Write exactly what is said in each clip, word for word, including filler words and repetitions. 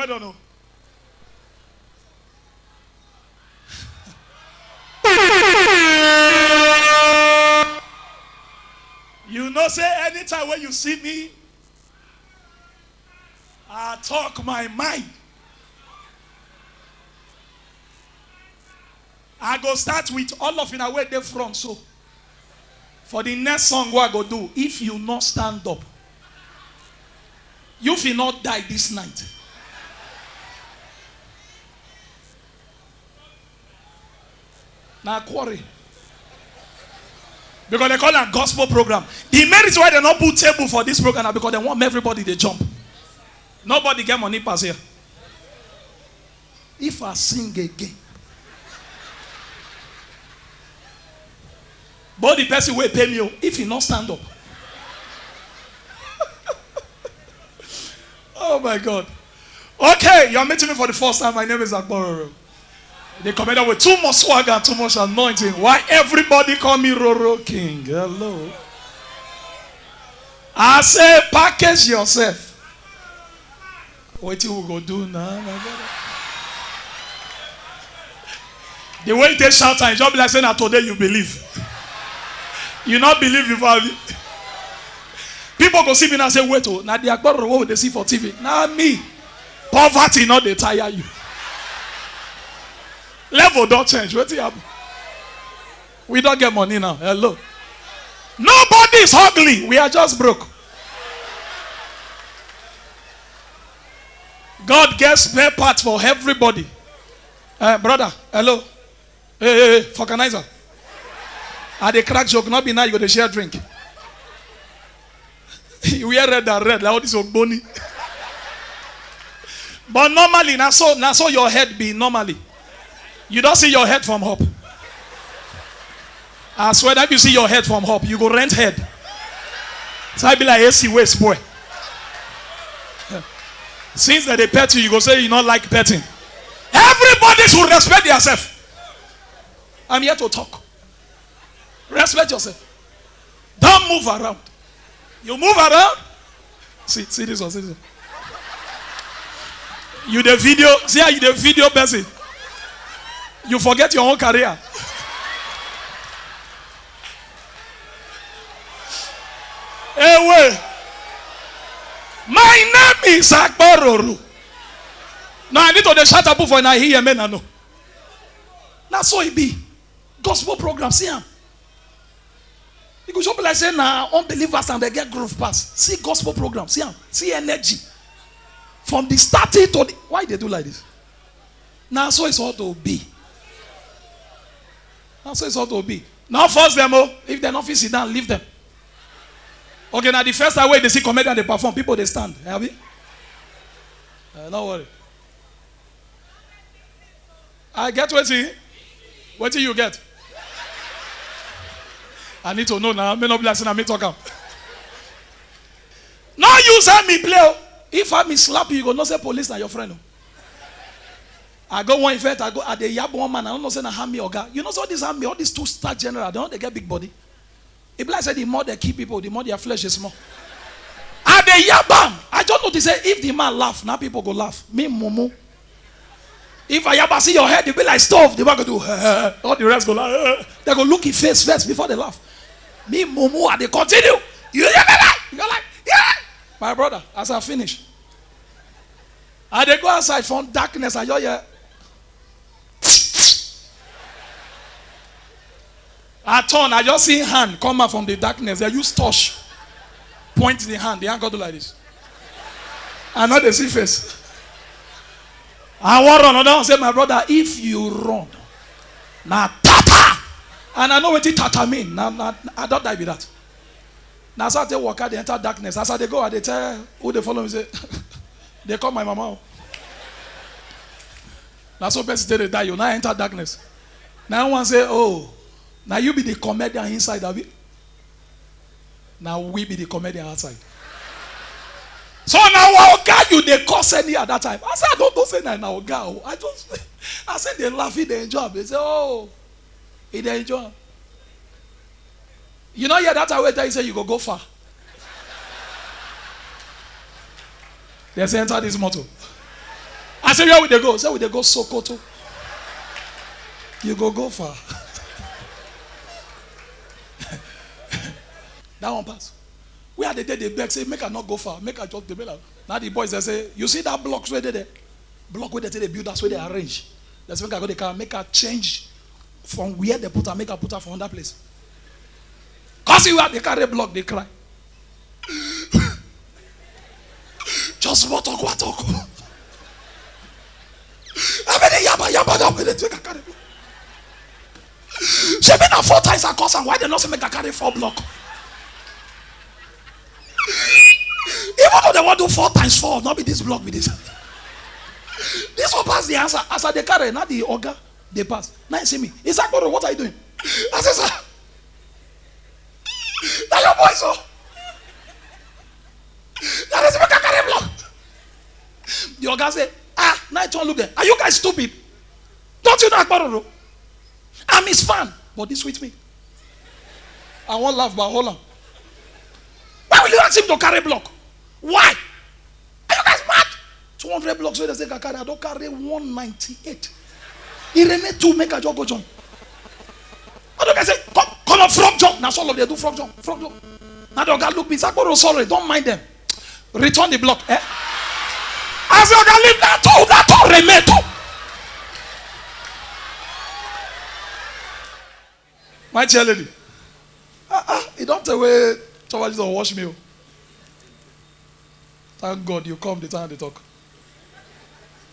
I don't know. You know, say anytime when you see me, I talk my mind. I go start with all of you now where they from. So, for the next song, what I go do? If you not stand up, you fit not die this night. Na quarry. Because they call am gospel program. The main reason why they not put table for this program na because they want everybody to jump. Nobody get money pass here. If I sing again, but the person will pay me, oh, if he not stand up. Oh my God. Okay, you're meeting me for the first time. My name is Akbororo. They come out with too much swagger, too much anointing. Why everybody call me Roro King? Hello. I say, package yourself. Wetin we go do now, my brother? The way they shout, and just be like say na today you believe. You not believe before. People go see me now say, wait, oh, now the Akbororo wey they see for T V. Now me. Poverty not dey tire you. Level don't change. Wetin happen? We don't get money now. Hello. Nobody is ugly. We are just broke. God gets spare parts for everybody. Uh, brother, hello. Hey, hey, hey, vulcanizer. I dey crack joke, not be now you go to share drink. You wear red and red, like all this Ogboni. But normally, now so, now so your head be normally. You don't see your head from up. I swear that if you see your head from up, you go rent head. So I be like A C waste boy. Since that they pet you, you go say you not like petting. Everybody should respect yourself. I'm here to talk. Respect yourself. Don't move around. You move around. See, see this one, see this one. You the video, see how you the video person. You forget your own career. Anyway, my name is Akbororo. Now I need to dey shout up for now here, man. I know. That's so it be. Gospel program, see am. You go just be like say na unbelievers and they get groove pass. See gospel program, see am, see energy. From the starting to the, why they do like this? Now so it's all to be. Now so it's all to be. Now force them, oh, if they not fit sit down, leave them. Okay, now the first time wey they see comedian dey perform, people dey stand. Abi? Uh, no worry. I get wetin? Wetin you get? I need to know now. May not be like say na me talk am. No use how me play. Oh. If I me slap you, you go know say police na your friend. Oh. I go one event, I go at the yab one man. I don't know say na army oga. You know so this army, all these two star general, they don't they get big body. E be like say the more they kill people, the more their flesh is small. I dey yab am. I just notice say if the man laugh, now people go laugh. Me mumu. If I yab, I see your head, you be like stove. The man go do. All the rest go laugh. They go look in face first before they laugh. Me mumu, I dey continue. You hear me like? You go like, yeah. My brother, as I finish, I dey go outside from darkness. I just hear. I turn, I just see hand come out from the darkness. They use torch, point the hand. The hand go do like this. I know they see face. I want run. Another one say, my brother, if you run, na tata. And I know what tata mean. Na, na, I don't die with that. Now so I take walk out, they enter darkness. As I dey go, I dey tell who dey follow me say, they call my mama. Oh. Now so person dey die, you now enter darkness. Now one say, oh, now you be the comedian inside, abi? Now we be the comedian outside. So now our oga you dey cause any at that time. I say I don't know say na na oga. Oh. I just I say they laugh, they enjoy. They say, oh, he dey enjoy. You know, yeah, that I will tell you say you go go far. They say enter this motor. I say, "Where we dey go?" Say, "We dey go Sokoto." You go go far. That one pass. Where I dey dey, dey beg, say, "Make I not go far. Make I just dey make am." Now the boys, they say, "You see that blocks wey dey there? Block wey dey take dey build house, wey dey arrange." They say, "Make I go dey come, make I change from where they put am, make I put am for another place." Cause you are the carry block, they cry. Just small talk, one talk. How many yaba yaba that wey dey take carry block? Shebi na four times I cause am. Why they not say make I carry four block? Even though they want do four times four, not be this block, be this. This one pass the answer. As I dey carry, not the oga, they pass. Now you see me. He say, "Agboro, what are you doing?" I say, "Sir, na your boy so. That is make I carry block." The oga say, "Ah, now I turn look there. Are you guys stupid? Don't you know Agboro? I'm his fan, but this with me." I won't laugh, but hold on. Why will you ask him to carry block? Why? Are you guys mad? Two hundred blocks wey they say I carry, I don't carry one ninety-eight. He remain two, make I just go join. I don't say, "Come, come on, frog jump." Now all of them do frog jump, frog jump. Now the oga look me, say, "Agboro, sorry, don't mind them. Return the block." Eh? As the oga leave, that two, that two remain two. My chair lady. Ah, ah, e don tey wey Choma Jesus wash me o. Thank God you come the time they talk.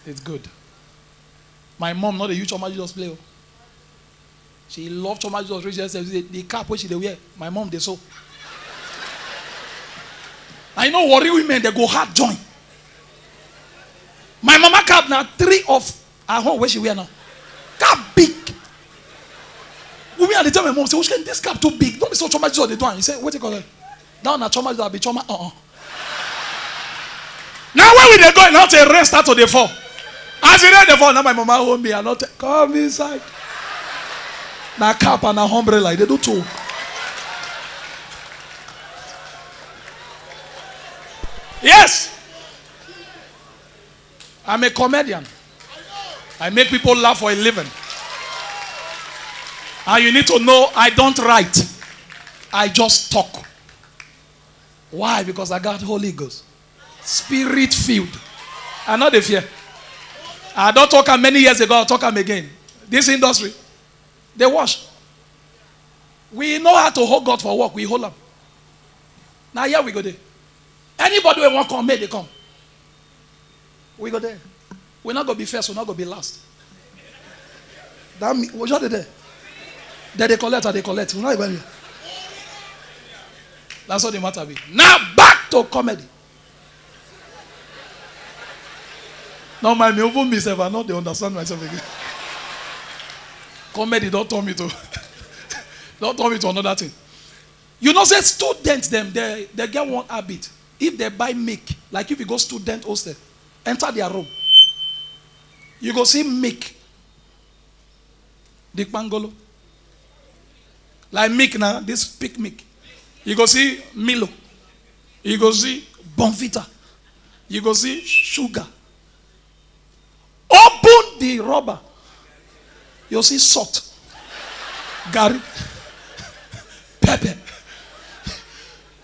It's good. My mom not a huge Choma Jesus play o. She love Choma Jesus reach herself. The, the cap wey she dey wear, my mom dey sew. I know worry women, they go hard join. My mama cap na three of her own wey she wear now. Cap big. Women, I dey tell my mom, say, "Which kind this cap too big? Don't be so Choma Jesus dey do am." He say, "Wetin call it? That one na Choma Jesus, be Choma, uh-uh." Now when we dey go, now the rain start to dey fall. As the rain dey fall, now my mama hold me, I not come inside. Now cap and a umbrella, they do too. Yes. I'm a comedian. I make people laugh for a living. And you need to know I don't write. I just talk. Why? Because I got Holy Ghost. Spirit filled. I know they fear. I don't talk am many years ago, I'll talk am again. This industry, they wash. We know how to hold God for work. We hold am. Now here we go there. Anybody wey wan come, make they come. We go there. We not go be first. We not go be last. That me, we just dey there. They dey collect, I dey collect. We not even. That's what the matter be. Now back to comedy. No mind me, even myself, I no dey understand myself again. Comedy don't turn me to, don't turn me to another thing. You know, say students them, they, they get one habit. If they buy milk, like if you go student hostel, enter their room, you go see milk, the kpangolo. Like milk now, this big milk. You go see Milo. You go see Bonvita. You go see sugar. Open the rubber. You see salt, garri, pepper.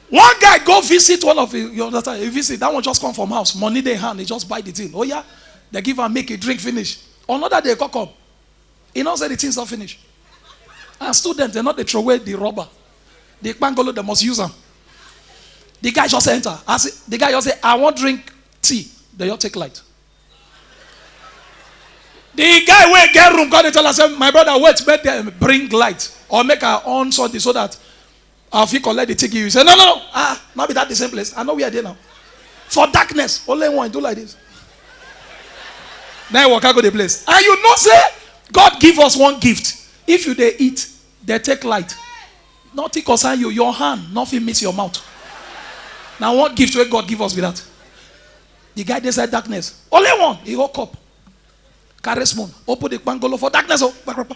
One guy go visit one of you, you understand? He visit, that one just come from house. Money dey hand, he just buy the thing. Oh yeah, they give am make he drink finish. Another day, come come. He know say the things don't finish. And students, they not dey throw away the rubber. The kpangolo, they must use am. The guy just enter. As the guy just say, "I want drink tea." They all take light. The guy wey get room, come dey tell us, say, "My brother, wait, make them bring light or make our own something so that I fit collect the thing give you." He say, "No, no, no. Ah, not be that the same place. I know where I dey now." For darkness, only one do like this. Now I walk out go the place. And you know say God give us one gift. If you dey eat, they take light. Nothing concern you. Your hand, nothing miss your mouth. Now one gift wey God give us be that. The guy dey inside darkness. Only one, he woke up. Carry spoon, open the kpangolo for darkness. Oh, pa, pa, pa.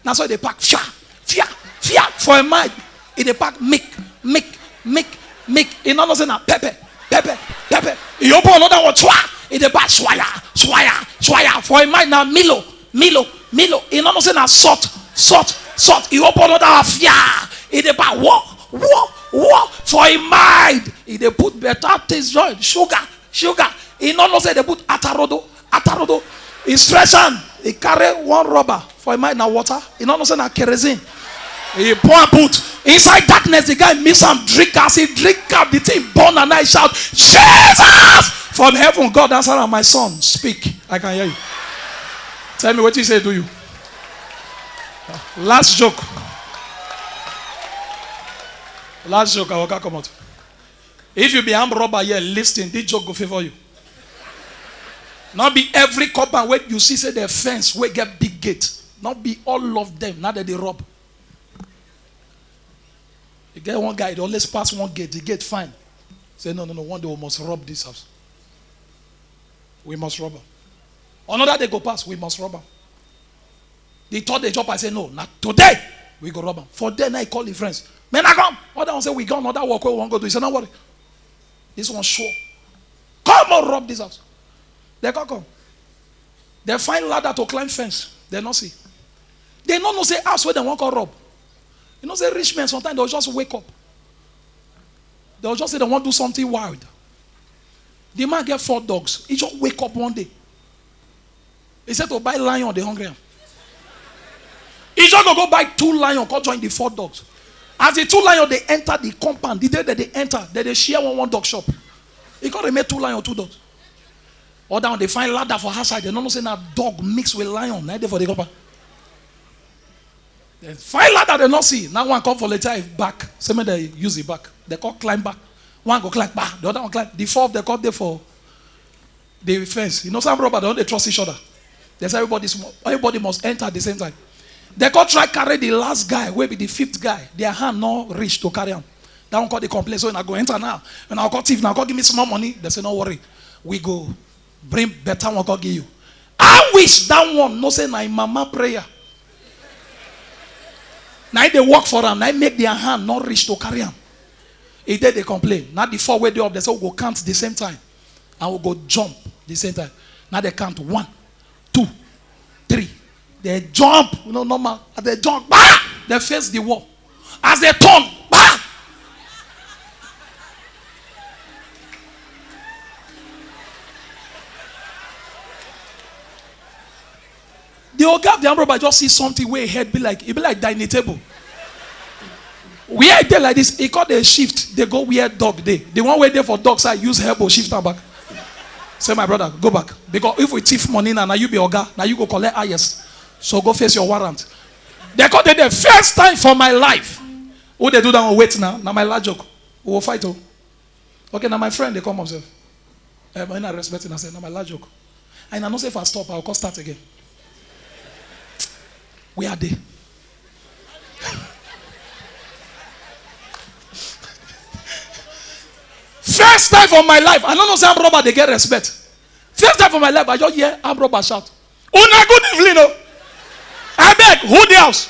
Now so they pack, fia, fia, fia for a mind. He dey pack milk, milk, milk, milk. He no know say na pepper, pepper, pepper. He open another one, chwa. E dey buy swaya, swaya, swaya. For him mind na Milo, Milo, Milo. E no know say na salt, salt, salt. E open another afia. E dey buy wo, wo, wo. For him mind, e dey put better things join. Sugar, sugar. E no know say e dey put atarodo, atarodo. E stretch hand. E carry one rubber. For him mind na water. E no know say na kerosene. He pour and put. Inside darkness, the guy miss am, drink. As he drink am, the thing burn and I shout, "Jesus!" From heaven, God answer am, "My son, speak. I can hear you. Tell me what he say do you." Last joke. Last joke, I waka comot. If you be armed robber here, listen, this joke go favor you. Not be every compound wey you see say the fence wey get big gate. Not be all of them. Now that they rob. You get one guy, he always pass one gate. The gate fine. Say, "No, no, no. One day we must rob this house. We must rob am." Another day go pass. We must rob am. The third day, chop, I say, "No, not today. We go rob am." For then, I call the friends. "Men, I come." Other one say, "We got another work we wan go do." He say, "No worry. This one sure. Come on, rob this house." They come, come. They find ladder to climb fence. They no see. They no know say house where they wan come rob. You know say rich men sometimes they'll just wake up. They'll just say they wan do something wild. The man get four dogs. He just wake up one day. He said to buy lion, they hungry am. He just go go buy two lion, come join the four dogs. As the two lion they enter the compound, the day that they enter, they dey share one one dog shop. He come remain two lion, two dogs. Other one they find ladder for her side. They no know say na dog mix with lion. Na dey for the compound. They find ladder they no see. Now one come for later back. Say make they use the back. They come climb back. One go climb back. The other one climb. The four of them come there for the fence. You know some robber they don't dey trust each other. They say everybody small. Everybody must enter at the same time. They come try carry the last guy, wey be the fifth guy. Their hand no reach to carry am. That one come dey complain. So I go enter now. And I go thief now. Go give me small money. They say no worry. We go bring better one. Go give you. I wish that one no say na him mama prayer. Na him dey work for am. Na him make their hand no reach to carry am. E dey dey complain. Now the four wey dey up, they say we go count the same time. And we go jump the same time. Now they count one, two, three. They jump, you know, normal. As they jump, bah! They face the wall. As they turn, bah! The oga of the armed robber just see something wey head be like, e be like dining table. Where e dey like this, e come dey shift, dey go where dog dey. The one wey dey for dog side use elbow shift am back. Say, "My brother, go back. Because if we thief money now, now you be oga, now you go collect highest. So go face your warrant." They come dey the first time for my life. Who dey do that one? Wait now. Now my last joke. We will fight, oh. Okay, now my friend, they come up, sef. Eh, but I respect him. I say, "No, my last joke." And I know say if I stop, I'll come start again. Where are they? First time for my life, I don't know say armed robber they get respect. First time for my life, I just hear armed robber shout, "Una good evening, oh. Abeg, who dey house?"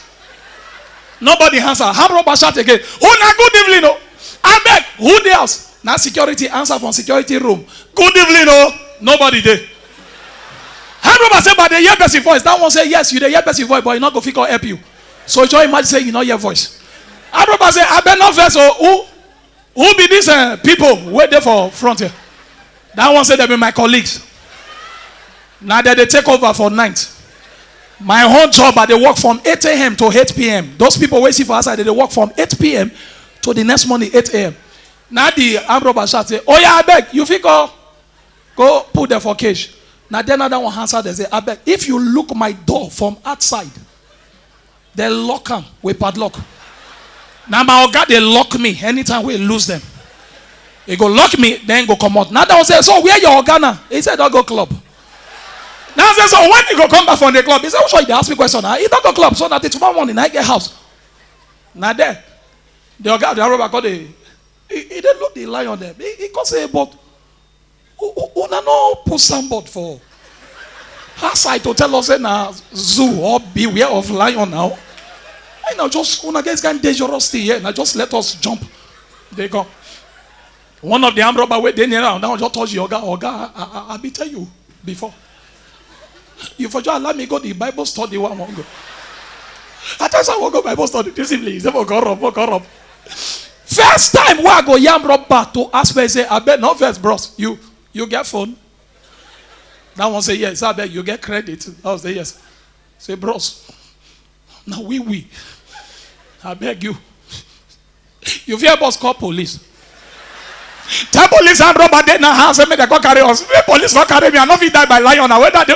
Nobody answer. Armed robber shout again, "Una good evening, oh. Abeg, who dey house?" Now security answer from security room, "Good evening, oh." Nobody dey. Armed robber say, "But they hear person voice." That one say, "Yes, you dey hear person voice, but you no go fit come help you. So just imagine say you no hear voice." Armed robber say, "Abeg, no vex, oh. Who, who be these, uh, people wey dey for front here?" That one say, "They be my colleagues. Now they dey take over for night. My own job, I dey work from eight a m to eight p m. Those people wey see for outside, they dey work from eight p m to the next morning, eight a m" Now the armed robber shout say, "Oh yeah, abeg, you fit go, go put them for cage." Now then another one answer, they say, "Abeg, if you look my door from outside, they lock am with padlock. Now my oga, they lock me anytime we lose them. He go lock me, then go comot." Now that one say, "So where your oga now?" He said, "Don't go club." Now I say, "So when you go come back from the club?" He said, "Oh, sure, you dey ask me question. Ah, he don't go club. So that tomorrow morning, I get house." Now there, the oga, the robber call the, he, he dey look the lion there. He, he come say, "But u-, u-, una no put signboard for outside to tell us say na zoo or beware of lion now? Why now just una get this kind dangerous thing here? Now just let us jump." They go. One of the armed robber wey dey near am, that one just touch the oga. Oga, I, I, I be tell you before. You for just allow me go the Bible study one one go. I tell someone go Bible study this evening. He say, "Oh, come up, oh, come up." First time wey I go yam robber to ask me, say, "Abeg, no vex, bros. You, you get phone?" That one say, "Yes." "Abeg, you get credit?" I say, "Yes." Say, "Bros, na we we. I beg you. You fit help us call police?" "Tell police armed robber dey na house, say make dem come carry us." Make police come carry me, I no fit die by lion. Na whether they